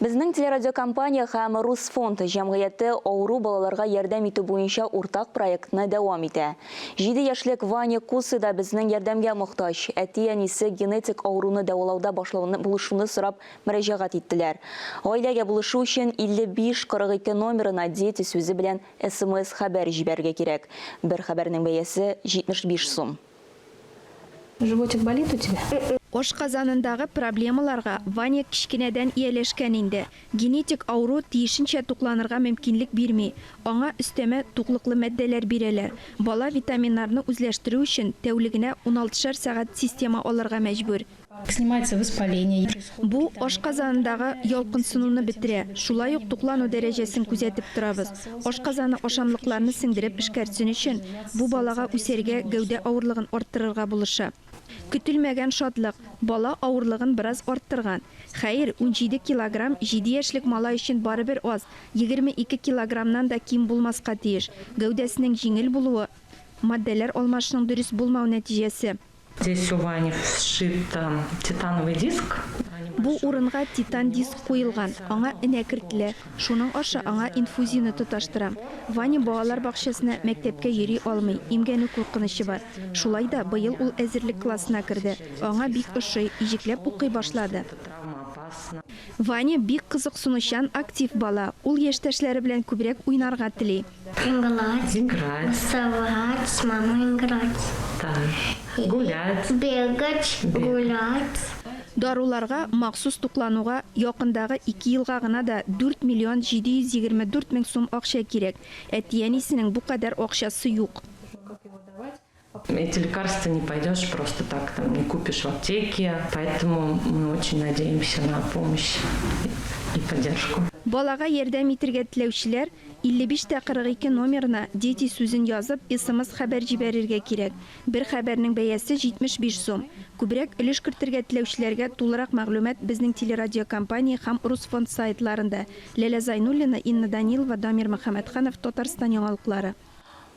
Безнең телерадиокомпания һәм Русфонд җәмгыяте авыру балаларга ярдәм итү буенча уртак проектны дәвам итә. Җиде яшьлек Ваня Кусы да безнең ярдәмгә мохтаҗ. Әти-әнисе генетик авыруны дәвалауда башлауны булышуны сорап мөрәҗәгать иттеләр. Гаиләгә булышу өчен 55 42 номерына Дети сүзе белән смс-хәбәр җибәрергә кирәк. Бер хәбәрнең бәясе 75 сум. Животик болит у тебя? Ашказанындагы проблемаларга Ваня кечкенәдән ияләшкән инде. Генетик авыру тиешенчә тукланырга мөмкинлек бирми. Аңа өстәмә туклыклы матдәләр бирәләр. Бала витаминнарны үзләштерү өчен тәүлегенә уналтышар сәгать система алырга мәҗбүр. Снимается воспаление. Бу ашказанындагы ялкынсынуны бетерә, шулай ук туклану дәрәҗәсен күзәтеп торабыз. Ашказаны ашамлыкларны сеңдереп эшкәртсен өчен, бу балага үсәргә, гәүдә авырлыгын арттырырга булыша. Көтелмәгән шатлык, бала авырлыгын бераз арттырган. Хәер, 17 килограмм җиде яшьлек малай өчен барыбер аз, 22 килограммнан да ким булмаска тиеш. Гәүдәсенең җиңел булуы, матдәләр алмашының дөрес булмау нәтиҗәсе. Здесь у Вани вшит титановый диск. Бу урынга титан диск куелган, аңа энә кертелә, шуның аша аңа инфузияне тоташтырам. Ваня балалар бакчасына, мәктәпкә йөри алмый, имгәнү куркынычы бар. Шулай да быел ул әзерлек классына керде, аңа бик ошый, иҗекләп укый башлады. Ваня бик кызыксынучан, актив бала, ул яшьтәшләре белән күбрәк уйнарга тели. Играть, Играть. рисовать, с мамой играть. Да. Гулять. Бегать, гулять. Даруларга, махсус туклануга якындагы ике елга гына да 4 миллион 724 мең сум акча кирәк. Әти-әнисенең бу кадәр акчасы юк. Эти лекарства не пойдешь просто так, там не купишь в аптеке. Поэтому мы очень надеемся на помощь и поддержку. Балага ярдәм итергә теләүчеләр 55 тә 42 номерына Дети сүзен язып, смс-хәбәр җибәрергә кирәк. Бер хәбәрнең бәясе 75 сум. Күбрәк өлеш кертергә теләүчеләргә тулырак мәгълүмат безнең телерадиокомпания һәм Русфонд сайтларында. Ләлә Зайнуллина, Инна Данилова, Дамир Мөхәммәтханов, Татарстан яңалыклары.